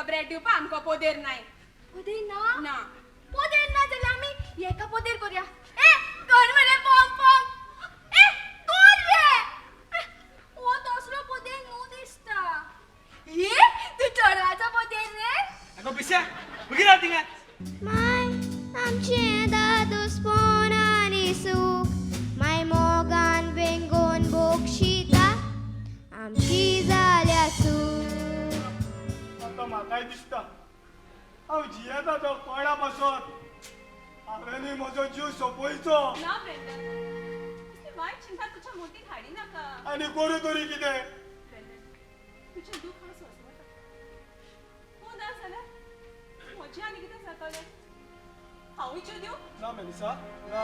तुका ब्रेड दिवपा आमकां पोदेर नाय. पदेर ना? ना. पदेर ना जाल्यार आमी एका पदेर करया. ए कर मरे पंप पंप. ए कर रे. ए, हो तसलो पदेर न्हू दिसता. ये तूं चेडवाचो पदेर रे. अगो पिश्या, उगी राव थिंगा. माय आमचें दादोसपण आनी सूख माय मोगान वेंगोन बोगशिता आमची जाल्या चूक. आतां म्हाकाय दिसता हांव जियेता तो कोणा पासत. हांवेंनूय म्हजो जीव सोंपयचो. ना ब्रेंडन, असली वायट चिंता तुज्या मोतीक हाडी नाका. आनी करूं तरी कितें? ब्रेंडन, तुजें दूख हांव सोंसवता. तूं ना जाल्यार म्हजें आनी कितें जातलें? हांवूय जीव दिवं? ना मेलिसा, ना.